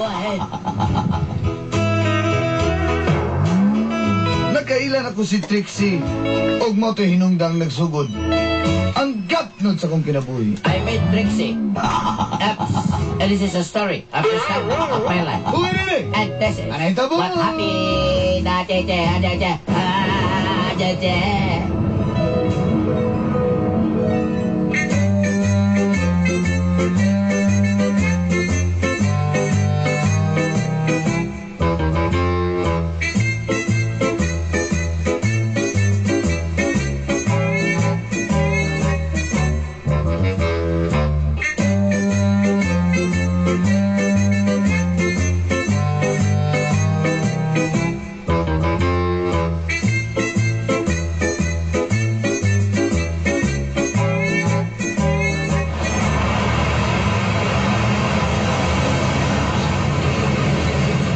Go ahead. Nakailan ako si Trixie og mo to'y hinungdang nagsugod. Ang gap nun sa kong kinabuhi. I met Trixie. Oops. And this is a story of the start of my life. Uy, nini! And this is Ano ito, what happened. Ah, je, je, ah, je, je. Ah, je, je.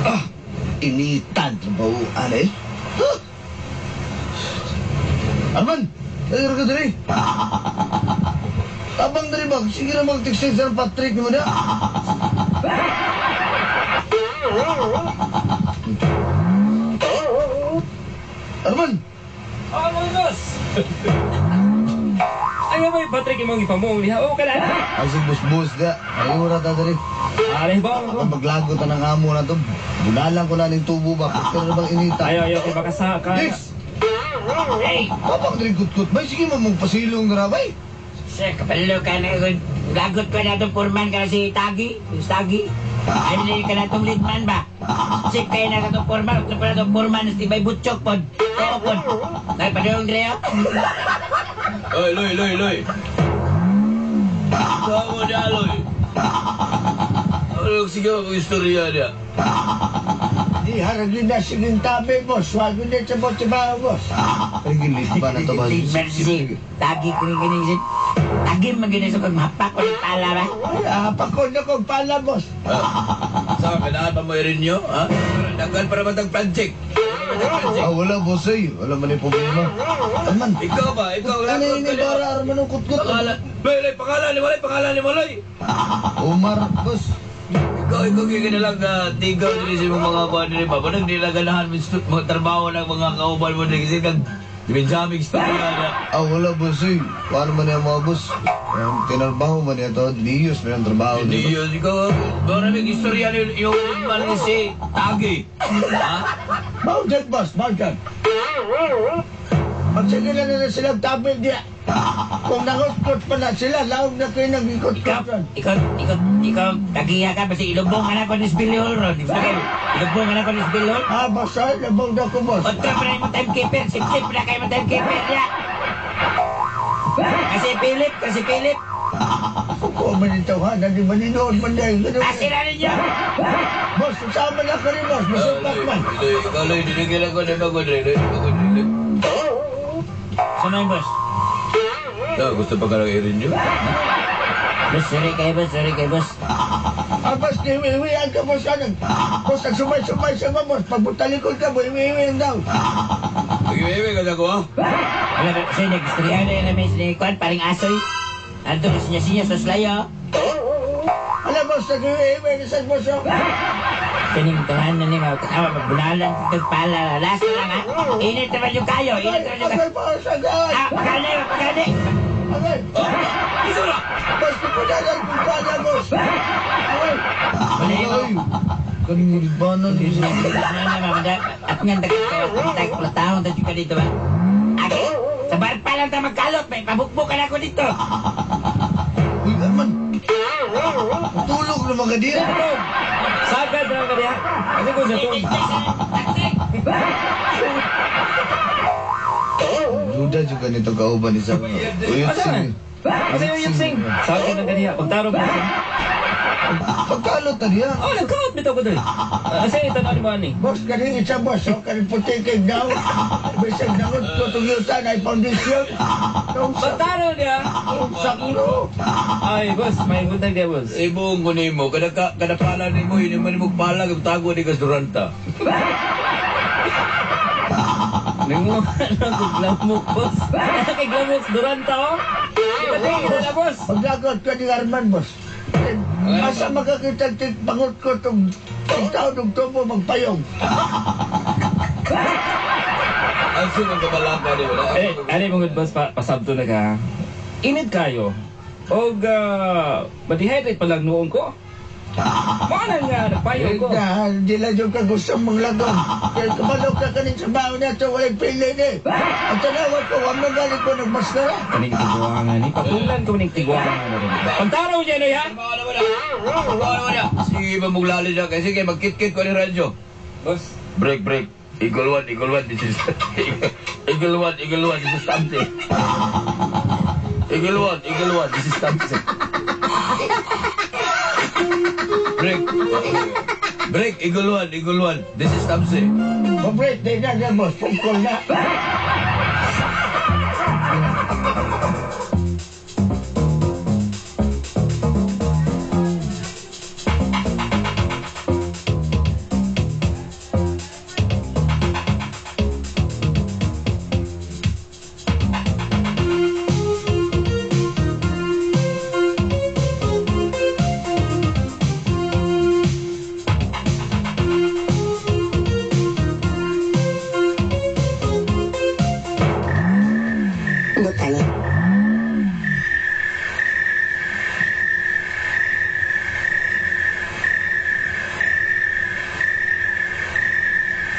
Ah, initan sa bawuan eh. Huh? Arman, tayo ka diri. Tabang diri ba? Sige na mag-text sa Patrick mo na. Arman! Oh, mga boss! Ayaw ba yung Patrick imong ipamong niya? Oo, kala. Ay, si bus-bus da. Ayaw ra ta diri. Alay ba? Ang maglagot na ng amo na to. Bunalan ko na ning tubo ba? Pero na bang inita? Ayaw, ayaw, kay baka sa ka. Dix! Hey! Kapag diri kutkut bay, sige mo mong pasilong na bay. Sir, kapalo ka na. Lagot ko na itong purman ka na si Tagi. Si Tagi. Ay, hindi ka na itong leadman ba? Sip kayo na itong purman. Ito pa na itong purman. Si Bay Butchok pod. Oo pod. Nagpadung Dreo. Oy, Loy, Loy, Loy. Saan mo niya, Loy? Ano, sige, mag istorya niya. Di haragin na siging tabi, boss. Wag na sa bote ba, boss. Ay, ba na to ba? Leadman si Tagi kini kini si Tagi magina sa kag mahapak ko ng pala ba? Ay, apakon na kong pala, boss. Sa kailangan pa mo irinyo, ha? Daghan para matag project. Ah, wala boss eh. Wala man yung problema. Arman, Ikaw ba? Ikaw ano lagot ini ka niya. bara Arman ang kutkut? Pangalan. Loy, Loy, pangalan ni Maloy, pangalan ni Maloy. Omar, boss. Ikaw kaya lang tigaw din sa imong mga kuan din ba? Panang nila ganahan mga trabaho ng mga kauban mo din kasi kag Benjamin istorya na. Ah, wala boss eh. Paano man yung mga boss? Ang tinarbaho man niya to, Diyos may ang trabaho Hindi dito. yun, ikaw, maraming istorya ni yung man ni si Tagi. Ha? Mountain, boss, mountain. Magsige lang na silang tabi diya. Kung nangutkot pa na sila, laog na kayo nag-ikot-kot. Ikaw, tagiya ka basta ilubong ka na ko ni Billy Hall ron. Gusto kayo, ilubong ka na ko ni Billy Hall. Ah, boss, ay, labog na ko, boss. Kontra pa na yung timekeeper, sip-sip na kayo mo timekeeper niya. Kasi Philip, kasi Philip. Kuko man ito, ha? Nadi maninood man dahil. Kasi na ninyo. Boss, sasama na ka rin, boss. Masupak man. Loy, ikaw, Loy, dinigil ako na bago, Loy, Loy, bago, Loy. Sino yung boss? Ah, gusto pa ka lang irinyo? Boss, sorry kayo, boss, sorry kayo, boss. Ah, boss, iwi-iwian ka, boss. Ano? Boss, nagsumay-sumay siya ba, boss? Pagputalikod ka, boy, iwi-iwian daw. Nag-iwi ka na ko, ha? Wala ba, sir, nag-istorya na yun namin si Kwan, paring asoy. Ando, sinya-sinya sa slayo. Ala, boss, nag-iwi-iwi na sa boss, oh. Kaning tahan na ni mga katawa, magbunalan, pala. Last na lang, ha? Init naman yung kayo, init naman yung kayo. Agay, boss, agay! Ah, pagani, pagani! Agay! Isa na! Boss, pupunalan kong pala, boss. Agay! Wala yung Ay, kaning ridbanan. At nga, dagkatahon tayo ka dito ba? Agi, sa bar pa lang ta magkalot, may pabukbuk ka na ako dito. Uy, Arman. Tulog naman ka diya. Sagad na ka diha. Kasi ko sa tong. Duda juga nito kauban ni sa Uyot Asa man? Sing. Kasi yung yutsing. Sagad na ka diha. Pagtarong na siya. Pagkalot na diya. Oh, nagkaot bitaw ko dali. Asa yung tanaw ni mo ani? Boss, kaning isa, boss, oh, kaning puti kay daw. Bisag nangot ko itong yutan ay foundation. Pagtarong niya. Sakto. Ay, boss, may buntag diha, boss. Ibong ko nimo, kada kada pala nimo, hindi man nimo pala tago ni kas Duranta. Nanguha na ko glamok, boss. Kay glamok Duranta, oh. Kita na, boss. Paglagot ka ni Arman, boss. Asa makakita tig pangot ko itong Ikaw ng tubo magpayong. Ang sunod kabalaka di ba? Eh, ano yung mga boss, pasabto na ka. Init kayo. Og, ma-dehydrate pa lang noong ko. Mana nga, nagpayong ko. Na, hindi lang yung kagustong manglagong. Kaya kumalok ka kanin sa baon na ito, wala'y pili ni. Ang tanawa ko, wag magaling ko nagmaskara. Kaning tigwangan ni, patulan ko ning tigwangan na rin. Pagtaraw niya no ya? Wala. Sige ba muglali siya kasi kay magkit-kit ko ni radyo. Boss, Break, break. Eagle 1, Eagle 1, this is Eagle 1, Eagle 1, this is Tamsi. Eagle 1, Eagle 1, this is Tamsi. Break. Break, Eagle 1, Eagle 1, this is Tamsi. Mabreak, di na na, boss. Pungkol na.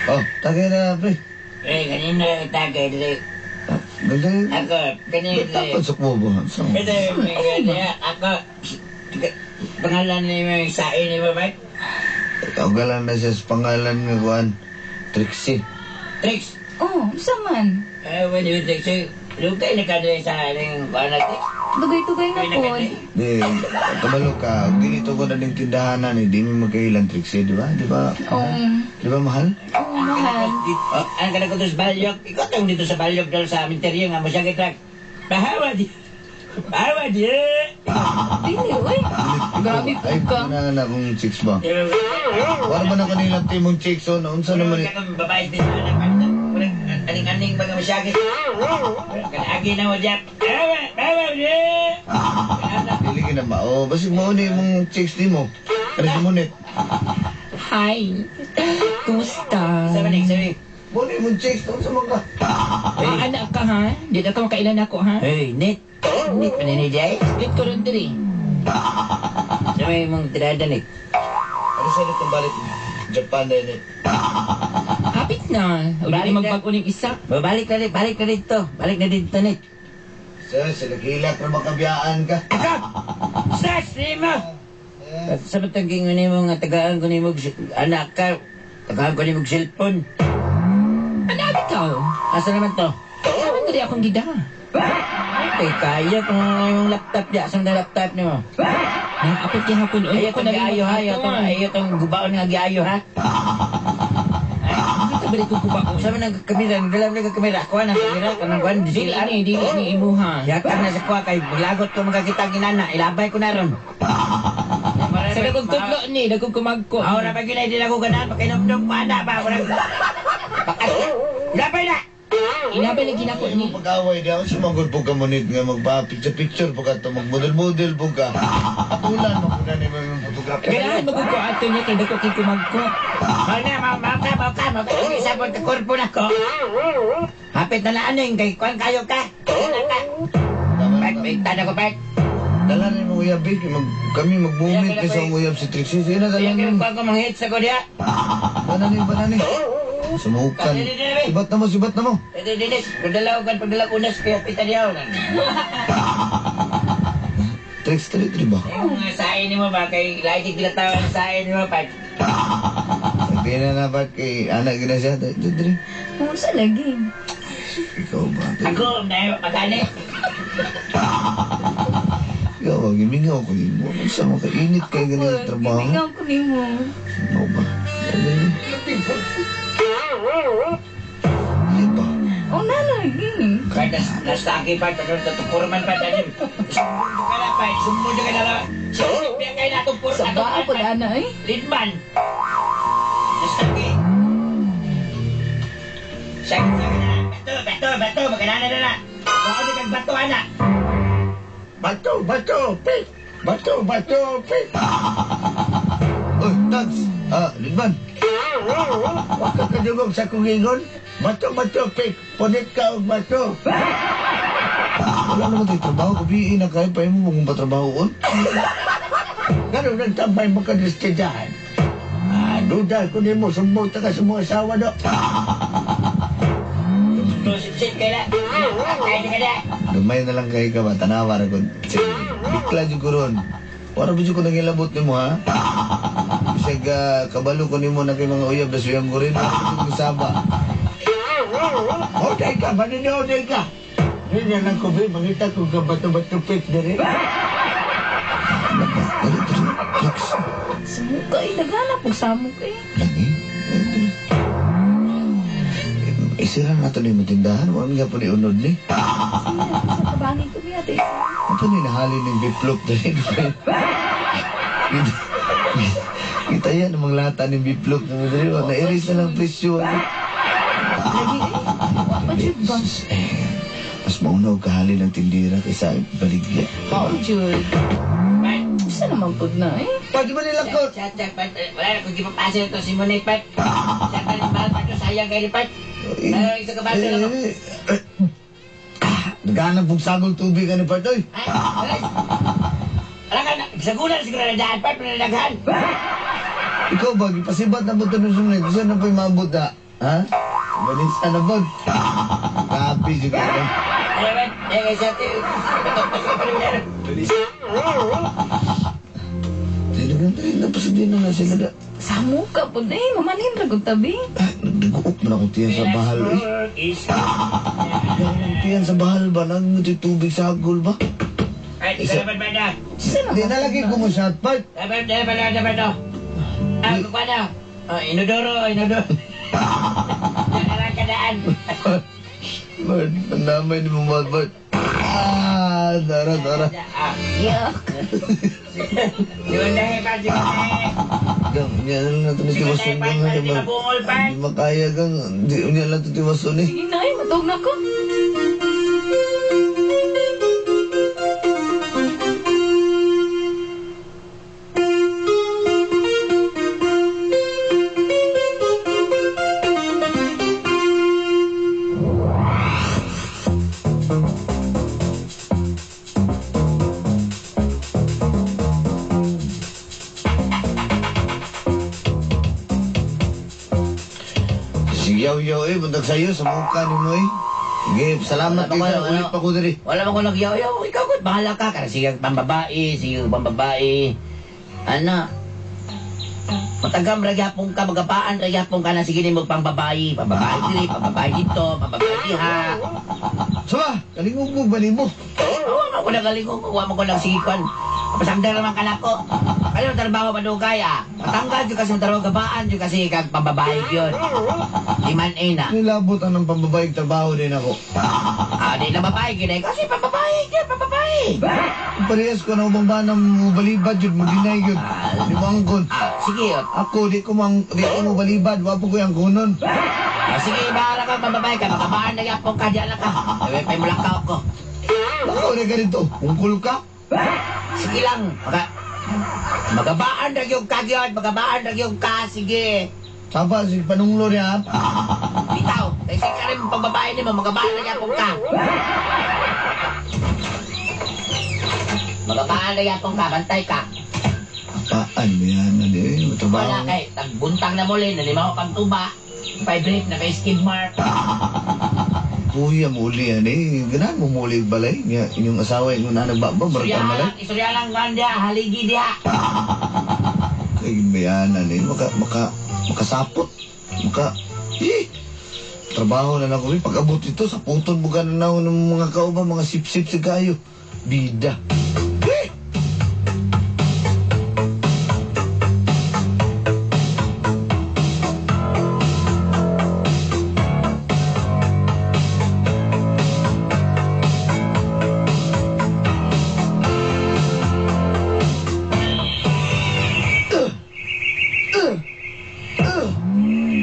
Oh, tagay na, pre. Eh, kanina tagay dili. Ganda. Ako, kanina dili. Tapos sa kubo. Ito, may ako. Pangalan ni mo yung sain ni mo, Mike? Tawagan na siya sa pangalan nga kuan. Trixie. Trix. Oh, unsa man? Eh, when you Trixie, lugay na ka dili sa aling kuan na Trix. Dugay-dugay na Dugay po. na ka dili. Di, kabalo ka. Ginito ko na ng tindahanan eh. Di mo magkailan, Trixie, di ba? Di ba? Oo. Di ba mahal? Oh, mahal. Oh, ang kana ko to sa balyog. Ikaw tong dito sa balyog dahil sa minteryo nga mo siya kitrak. Bahawa di. Bahawa di. Dili, uy. Grabe po Ay, ka. na na akong chicks ba? Wala ba na kanila timong chicks oh? Naunsa naman eh. Katong babae din na aning-aning ba nga masyagit. Kanagi na mo diyan. Bahawa, bahawa di. Dili ka na mao. Basig mao ni imong chicks ni mo. Kani si Monet. Hi. Kumusta? Sa manig, sabi. Mao ni imong chicks. Naunsa man ka? Ah, anak ka ha? Di na ka makailan ako ha? Hey, Nit. Nit, manini jay. Dit ko ron diri. Sa may mong tirada, Nit. Ano sa itong balik? Japan na yun eh. Hapit na. O Balik di na. magbag-o ning isa. Babalik na, Nit. Balik na dito. Balik na dito, Nit. Sir, sila kilak na makabiyaan ka. Ako! Sas! Mo! Sa batang gingon mo nga tagaan ko nimo anak ka, tagaan ko nimo cellphone. Ano bitaw? Asa naman to? Sama diri akong gida. Ay, kaya kung yung laptop niya. Asa na laptop niyo? Naapit gihapon oy. Ayaw Ako tong na rin giayo ha. Ayaw tong, ayaw tong gubaon nga giayo ha. Kita balik ko gubaon. Sa man ang kamera, nagdala mo ng kamera. Kuha na kamera, kanang kuha, Dili DSLR. ni, dili ni imuha. Yakap na sa kuha kay lagot ko magkakita ginana. Ilabay ko na ron. Sa dagong tudlo ni, dagong kumagko. Ako na pag ginay, di na ko ganahan. Pakinomdom ko ana ba? Bakas. Ilabay na! Ilabay lagi nako ni. Pag-away di ako sumagod po ka munit nga magpa-picture-picture po ka to, mag-model-model po ka. Patulan mo po na ni mga photographer. Ganahan magud ko ato niya kay dako kay kumagko. Mao na, mao mao ka, mao ka, mao ka. Sige, sabon ka, korpo na ko. Hapit na na aning, kay kuan kayo ka. Kuan ka. Bert, may tada ko, Bert. Dala na yung uyab eh. Kami mag-moment kasi ang uyab si Trixie. Sige na, dala Sige, na. kuan ko, manghits ako diya. Banani, banani. Sumukan. Sibat na mo, sibat na mo. Ito, Dinis, pagdala ko kan, pagdala ko unas, kaya pita diya. Trix, dali, dali ba? Yung sain mo ba, kay lagi gilatawan sain mo, Bert. Hindi na na ba't kay anak gina siya. Dali, dali. Unsa lagi? Ikaw ba? Ako, na, magani. Ikaw ba? Gimingaw ko nimo. Sa makainit kay ganyan ang trabaho. Gimingaw ko nimo. Ano ba? Dali. Dali ba? Oh, na lagi. Bert, nastagi, Bert, pagdala ko Bert, ano. Sumundo ka na, Bert, sumundo ka na. Sisip kayo na itong Sa baa po ana eh. Lidman. Nastagi. Sakit na na. Bato, bato, bato. Magkanana na na. Baka di kang bato, anak. Bato, bato, pik! Bato, bato, pik! Oy, tags. Ah, Lidman. Wa ka kadungog sa akong ingon. Bato-bato pick. Punit ka og bato. Wala naman tayo trabaho. Gabi na kayo. Pahin mo kung patrabahoon. Ganun ang tambay mo kadistidahan. Ah, duda ko nimo sumbong ta ka sa mga asawa do. Sip-sip kayo na. Kaya ka na. Gamay na lang kayo ka ba? Tanawa ra ko. Sige, bikla jud ko ron. Wala ba jud ko nangilabot nimo ha? Bisag kabalo ko nimo na kay mga uyab na suyang ko rin. Wala jud ko saba. Oday ka, maninoday ka. Hindi na lang ko, be, mangita ko ka bato-bato pick diri. Napa, dali, dali. Relax. Samuka eh. Naghanap og samok eh. Lagi. Eh, dali. Isira na ito ni matindahan. Wala nga po ni unod ni. Sige, sa tabangin ko biya ate. Ano ni nahalin ng biplop dali? Kita yan ang mga lata ng biplop na dali. Na-erase na lang presyo. Lagi eh. Wa pa jud ba? Eh, mas mauna og kahalin ng tindira kaysa baligya. Mao jud. Usa naman pud na eh. Pwede ba nila ko? Chat, chat, Pat. Wala na kung ipapasa na to si Monay, Pat. Chat, Pat. Mahal, Pat. Sayang kayo ni Pat. Ay, isa ka ba sila ko? Naghanap pong sagol tubig ani Pat, oy. Ay, ay. Wala ka na. Sagulan siguro na daan, Pat. Pinanaghan. Ikaw ba, gipasibat na ba ito ng sumunod? Saan na po'y maabot na? Ha? Balisa na ba? Kapi juga na. Ay, Pat. Ay, kay chat. Patok-tok. Tayo na sila na. Samuka pud eh. Mamalin ra gud tabi. Ay, nagdaguok man akong tiyan sa bahal, eh. Nagdaguok tiyan sa bahal ba? Nagmuti tubig sagol ba? Ay, di ka naman ba na? Usa naman. Di na lagi ko mo shot, Pat. Dapat, dapat, dapat, dapat. Ah, kukuha na. Oh, inodoro, inodoro. Nakarang kadaan. Bert, ang damay ni mo, Bert. Ah, tara, tara. Ah, Yak. Siwandahe pa, siwandahe. Gang, niya na lang natin ni Tiwason gang. Di mabungol pa. Di makaya gang. Di, niya lang ito Tiwason eh. Sige na eh. Matug na ko. Siyaw-yaw eh, buntag sa'yo, sa mukha ni mo eh. Sige, salamat Wala kay ba ka, ko, ulit ano? pa ko diri. Wala man ko nagyaw-yaw. Ikaw, good. Bahala ka. Kasi sige pambabae, sige pambabae. Ana. Matagam ragyapon ka, magapaan ragyapon ka na sige nimo pambabae. Pambabae diri, pambabae dito, pambabae diha. Sama, kalingog mo ba nimo? Wa man ko nagalingon ko, wa man ko lang sige kwan. Pasangdar naman ka nako. Kaya ang trabaho madugay ah. Matanggal jud kasi ang trabaho gabaan jud kasi kag pambabae gyud. Di man ina. Nilabot ang ng pambabae trabaho din ako. Ah, di na babae gyud eh. Kasi pambabae gyud, pambabae. Parehas ko na ubang ba ng balibad yun, maginay yun. Di mo angkon. Ah, sige. Oh. Ako, di ko mang, di ko mo balibad, wapo ko yung kunon. Ah, sige, bahala ka, pambabae ka. Makabaan na yapon ka, diyan na ka. Eh, pay mo lang ka ako. Baka na ganito, ungkol ka? Sige lang. Magabaan na yung ka gyud, magabaan na yung ka, sige. Saba, sige, panunglo niya. Bitaw, kasi ka rin pambabae nimo, magabaan na yapon ka. Magabaan na yapon ka, bantay ka. Apaan mo yan, ano eh, matrabaho. Wala kay, tagbuntang na muli, nalimaw kang tuba. Vibrate na kay skid mark. Kuya, muli yan eh. Ganahan mo muli balay. Nga, inyong asawa, inyong nanag ba ba, Istorya marag malay. lang, istorya lang kan dia, haligi dia. Kay bayanan eh, makasapot. Maka, eh, trabaho na lang ko. eh. Pag abot ito, sa puton mo ganun na ng mga kauban, mga sip-sip sa kayo. Bida. Eh!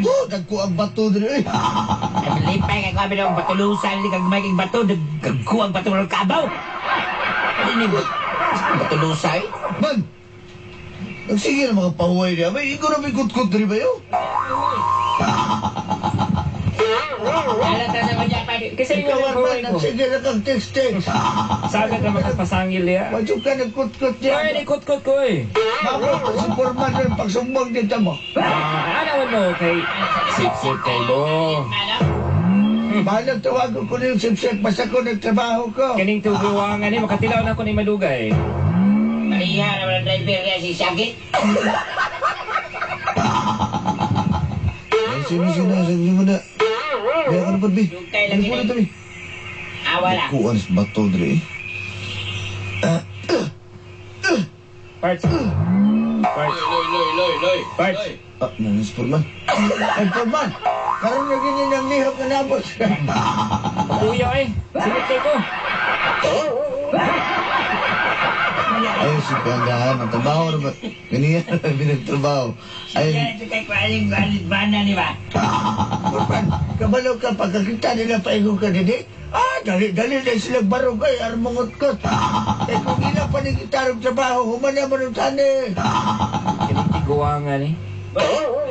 Oh, dagko ang bato diri. Eh. Ay, lipay kay kwabi ng batulusan, ni kag may kag bato, dagko ang bato ng kabaw. Ano ni batulusan? Man! Nagsige na makapahuway niya. May ikaw na may kutkot rin ba yun? Alam ka sa mga pa. Kasi Ikaw, yung Arman, huway ko. nagsige na kang text-text. Sagat na makapasangil niya. Wasok ka nagkutkot Ay, niya. ni kutkot ko eh. Mabot si Purman ng pagsumbong dito mo. Ah, ano mo kay sip-sip kay mo. Ano? Bahalang tawagan ko na yung sipsip, basta ko nagtrabaho ko. Kaning tuguwangan ni makatilaw na ako ni malugay. Maria naman ang driver niya si Shaggy. Ay, sino, sino, sino mo na. Kaya ka na pa, bi. Dugtay Ano lagi po na. na bi? Awa lang. Kuan sa bato, dre. Parts. Parts. Loy, loy, loy, loy. Parts. Loy. Ah, nanis Purman. Ay, Purman, karoon na ganyan ang lihok na nabot. Kuya eh. Silip kay ko. Ay, si Pandahan. Ang trabaho na ba? Ganyan, binagtrabaho. Ay, Yan ito kay Kwaling Kwaling Bana ni ba? Purman, kabalo ka, pagkakita nila paingon ka dili. Ah, dali, dali na silang barog ay, armangot-kot. Eh, kung ila pa ni gitarong trabaho, humana mo nung tani. Kaning tiguangan eh.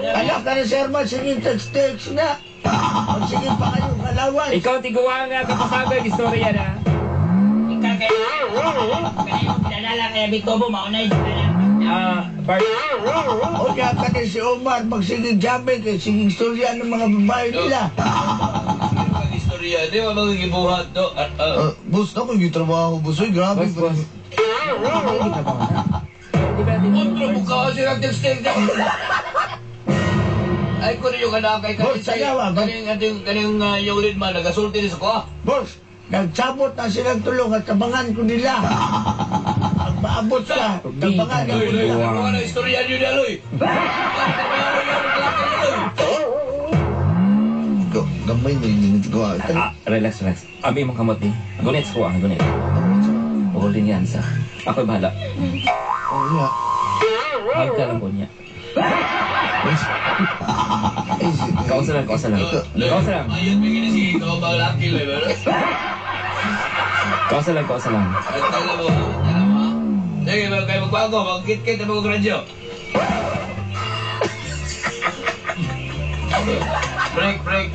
Anak ka na si Arman, sige, text-text na. Magsige pa kayo, kalawan. Ikaw tiguangan kapasagay istorya na. Ikaw kay Kaya yung pinadala kaya Bikobo, mauna yung pinadala. Ah, parts. O kaya ka na si Omar, magsige jamming, kay sige istorya ng mga babae nila. Sige kag istorya, di ba mga gibuhat do? Ah, ah. boss, ako yung trabaho, boss. Uy, grabe. Boss, boss. Hindi trabaho na. Di ba di Otro mukha sila text-text. Ay ko yung anak kay Boss, salawa, ba- kaning ating kaning yung lead man nagasulti ni sa ko. Ah. Boss, nagsabot na silang tulong at tabangan ko nila. Pag maabot ka, tabangan ko Loy, loy, nila. ano na istorya niyo na loy. Ikaw, gamay na yun yung gawa. Ah, relax, relax. Abi mong kamot ni. Gunit sa kuha, gunit. Ugol din yan sa. Ako'y bahala. Oh, yeah. Hug ka lang ko niya. Ay, si... Kausa lang, kausa lang. Kausa lang. Ayun, bigyan si ikaw ba laki loy ba? Kausa lang, kausa lang. Ay, tala mo, tala mo. Ah. Sige, mag kayo magbago, magkit-kit na mga radyo. Break, break.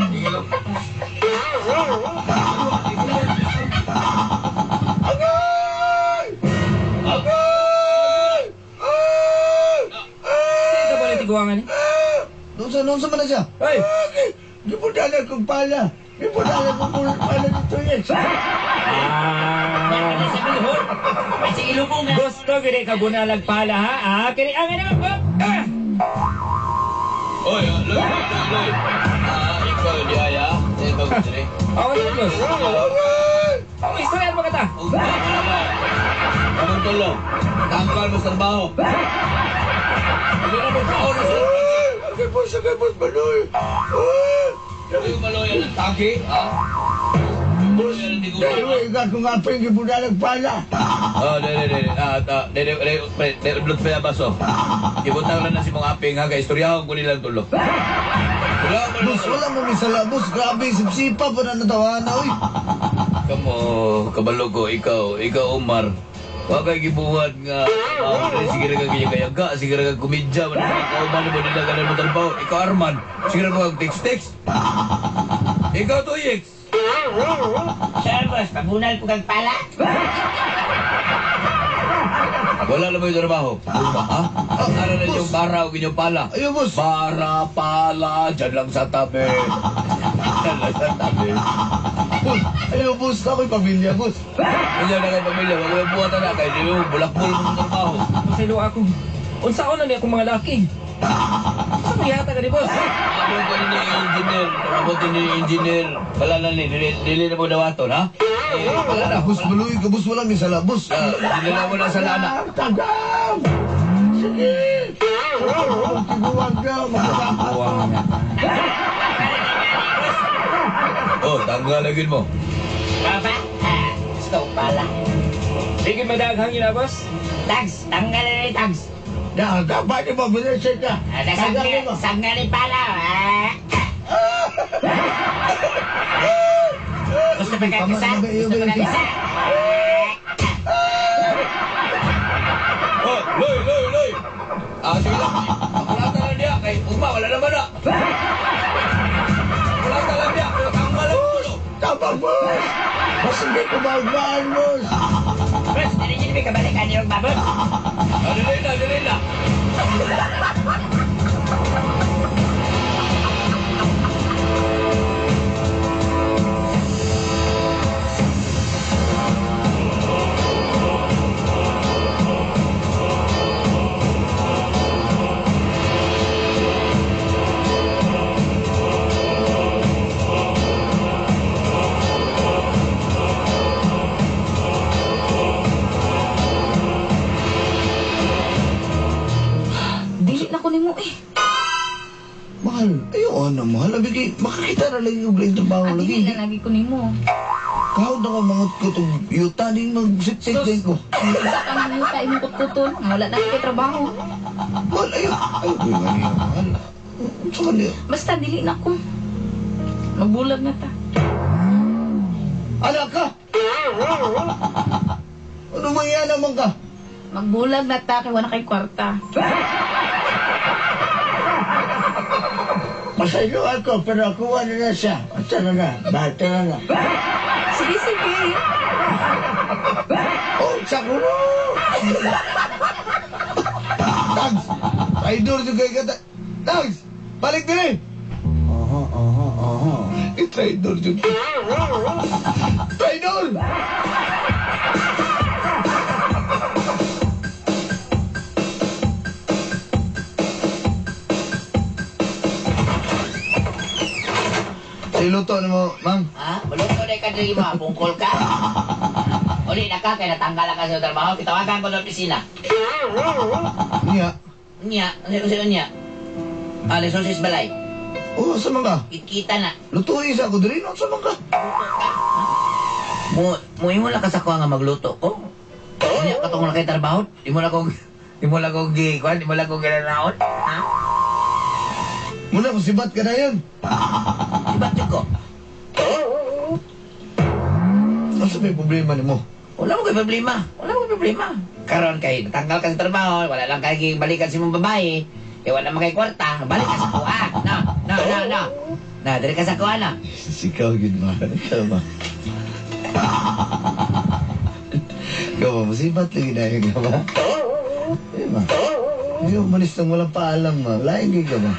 Sige lang. Agay! Agay! Ay! Sino ka ba na tiguangan eh? Noon sa man na siya? Ay! Agay! Gibudala kong pala. Gibudala kong pala dito yes. Ah! Sa bilhon. Kasi ilubong nga. Gusto gini ka bunalag pala ha? Ah, kini ang ano ba? Ah! Oy, loy, loy, loy, loy. Ah, ikaw di ay ah. Sige, bago dire. Oh, wala plus. Agay! Oh, istorya mo kata. Ug wala ba? Among tulong. Tanggal mo sa trabaho. Hindi na mo kaon sa Ay! Agay boss, agay boss, maloy. Ay! Hindi ko maloyan ang tagi, ha? Boss, dahil ikaw kung nga pa yung gibudalag pala. Oh, dili dili. Ah, ah, dili dili dili blood pa baso. Ibutang lang na si mong aping ha kay istoryahon ko nilang tulo. Wala mo Boss, wala mo may sala, boss. Grabe, sipsipa pa na natawa na, uy. Kamo, kabalo ko, ikaw, ikaw Omar. Wa kay gibuhat nga ah, dili sige ra kag kayaga, sige ra kag komedya, man ka kauban mo nila ganan mo trabaho. Ikaw Arman, sige ra kag text text. Ikaw Tuyix. Sir, boss, pabunal po kang pala. Wala na mo yung trabaho. Uma, ha? Ano na yung bara o inyong pala? Ayun, boss. Bara, pala, dyan lang sa tabi. Dyan lang sa tabi. Boss, ayun, boss. Ako'y pamilya, boss. Hindi na kayo pamilya, wag mo yung buhatan na kayo, di mo bulakbol mo sa trabaho. Pasaylo ako. Unsaon na ni akong mga laki? Sa mo yata ka ni boss? Abot ka ni engineer, abot ni engineer. Wala na ni, dili, dili na mo dawaton, ha? Eh, wala na. Boss, maluwi ka, boss. Wala may sala, boss. Ah, dili na mo na sa lana. Tagam! Sige! Tiguan ka, magkakapa. Wow. Oh, tanggalagin mo. Baba, ah, gusto ko pala. Sige madaghang yun, ah, boss. Tags, tanggal na ni tags. Na, dapat mo, bilisin ka. Ah, Tagal mo. Sangga ni pala. Ah. Gusto pa kang isa? Gusto pa kang isa? Oh, Loy, loy, loy. Ah, sige lang. Pakulata lang niya. Kay Ugma, wala naman na. Pakulata lang niya. Pero tanggal ang ulo. Tabang, boss! Mas hindi ko maugmaan, boss! Boss, dili dili kabalik ani og babot. Ah, dili na, dili na. Dili na ko nimo eh. Mahal, ayaw na mahal. Abi kay, makakita na lagi yung laing trabaho Ah, lagi. dili na lagi ko nimo. Kahod na ka mga kutong yuta, di mag-sit-sit din ko. Sa kanang yuta imong kutkuton, wala na kay trabaho. Mahal, ayaw. Ayaw ko yung ano yun, mahal. Sa kanya. Basta dili na ko. Magbulag na ta. Anak ka! Ano mangyaya naman ka? Magbulag na ta kay wala kay kwarta. Pasaylo ako, pero ako wala na siya. Tara na, bata na na. Sige, sige. Oh, sakuro! Tags! Traidor yung kay kata. Tags! Balik din eh! Oho, oho, oho. Eh, traidor yung... Traidor! Siluto na mo, ma'am. Ha? Maluto na ka diri mo, bungkol ka. Uli na ka kay natanggal ka sa trabaho, gitawagan ko sa opisina. Niya. Unya, unsa unsa unya? Ah, resources balay. Oh, sa mga. Kita na. Lutuin sa ako diri, no? Sa mga. Mo mo lang ka sa kuha nga magluto ko. Unya katong na kay trabaho, di mo na kong di mo lang kong gi, kuan, di mo lang kong ginanaon. Ha? Muna, musibat ka na yun. Ibat jud ko. Ano sa may problema ni mo? Wala mo kay problema. Wala mo kay problema. Karon kay natanggal ka sa trabaho, wala lang kay balikan si mong babae. Eh wala man kay kwarta, balik ka sa kuha. Na, na, na, na. Na, diri ka sa kuha na. Sikaw, gid ma. Ikaw ba? Ikaw ba? Musibat lagi na yun ka ba? Eh, ma. Hindi umalis nang walang paalam, ma. Lain kayo ka ba?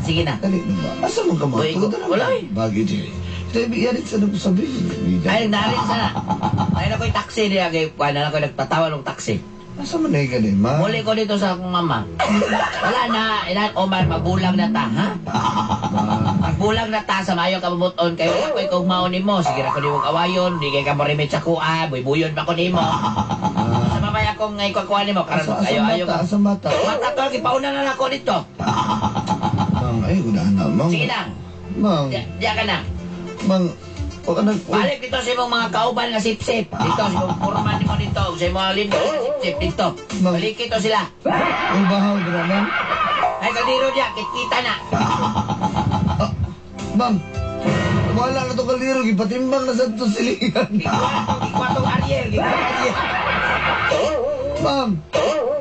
Sige na. Dali na ba? Asa man ka ma? Uy, Tugod na lang. wala eh. Bagay, Jerry. Sabi, yan sa nang sabihin. Ay, naalin sana. Ay, ako'y taxi niya. Kay, kuha na ako nagpatawa ng taxi. Asa man na yun ma? Muli ko dito sa akong mama. Wala na, ilan, Omar, magulang na ta, ha? Ma. Magbulang na ta sa mayo kabubuton kayo ako ikaw maon nimo. Sige ra ko nimo awayon, di kay ka morimit sa kuha, buybuyon pa ko nimo. Sa mamaya akong ngay kuha nimo karon Asa, asa ayo ayo. bata? Asa bata? Mata to gipauna na nako dito. Mang, ay, wala na, mang. Sige na. Mang, Diya, diya ka na. mang, wala na. Balik dito sa imong mga kauban nga sipsip. Dito sa imong purman nimo dito, sa imong mga lindo nga sipsip dito. Mang- Balik ito sila. Ang bahaw, dira, ma'am. Ay kaldero diya, kikita na. Ah, ma'am, wala na itong kaldero, gipatimbang na sa ito silihan. Gikuha tong Ariel, gikuha Ariel. Ma'am!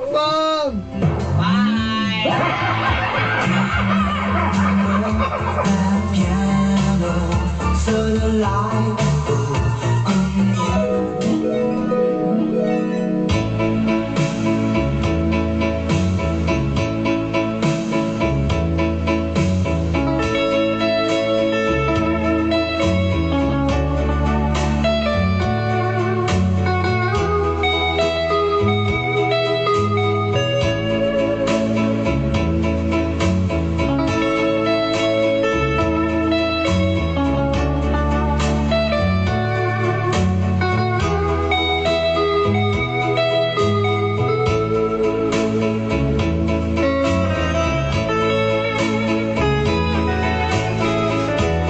Ma'am! Bye.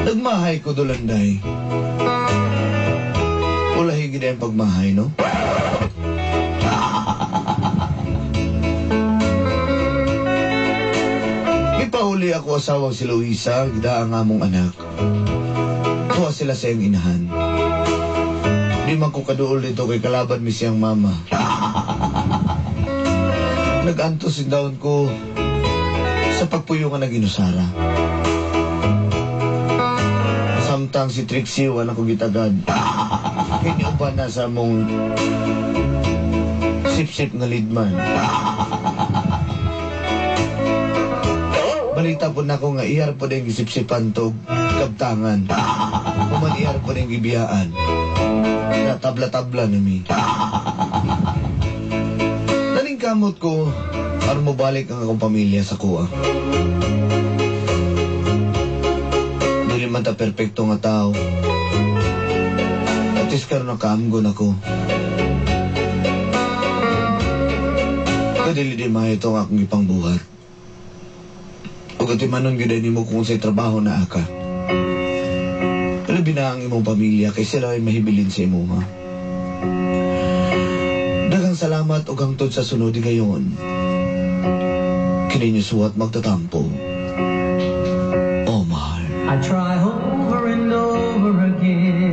Nagmahay ko dolanday. Wala higit ang pagmahay, no? Ipauli ako asawang si Luisa, gida ang among anak. Tuwa sila sa iyang inahan. Di man ko kaduol dito kay kalaban mi siyang mama. Nag-antos daon ko sa pagpuyo nga naginusara. Samtang si Trixie wala ko gitagad. Kini uban na sa mong sip-sip nga leadman. Balita po na ako nga iyar po din gisip-sipan to kabtangan. Human iyar po din gibiyaan. Na tabla-tabla na mi. Naning kamot ko aron mobalik ang akong pamilya sa kuha. Dili man ta perpekto nga tao. At least karon nakaamgon ako. Kadili di maayo ito ang akong ipangbuhat. Ug atimanon gyud nimo kung unsay trabaho na aka. Pero bina ang imong pamilya kay sila ay mahibilin sa imuha. Daghang salamat ug hangtod sa sunod gayon. Kini niyo suwat magtatampo. Omar. I try over and over